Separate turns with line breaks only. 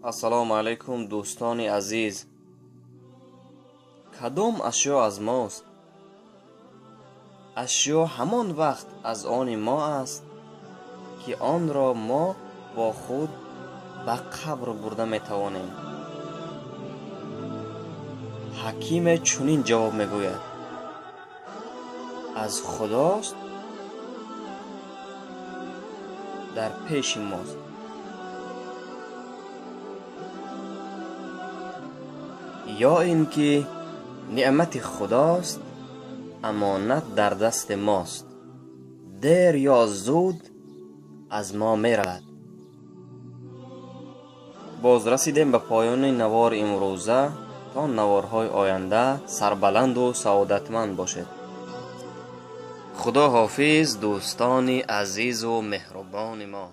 Ассалому алайкум, дӯстони азиз. Кадом ашё аз мост? Ашё ҳамон вақт аз они мо аст, ки онро мо бо худ ба қабр бурда метавонем. Ҳакиме чунин ҷавоб мегӯяд: аз Худост, дар пеши мост. Ё ин ки неъмати Худост, амонат дар дасти мост, дер ё зуд аз мо меравад. Боз расидем ба поёни навори имрӯза. То наворҳои оянда сарбаланду саодатманд бошед. Худо ҳофиз, дӯстони азизу меҳрубони мо.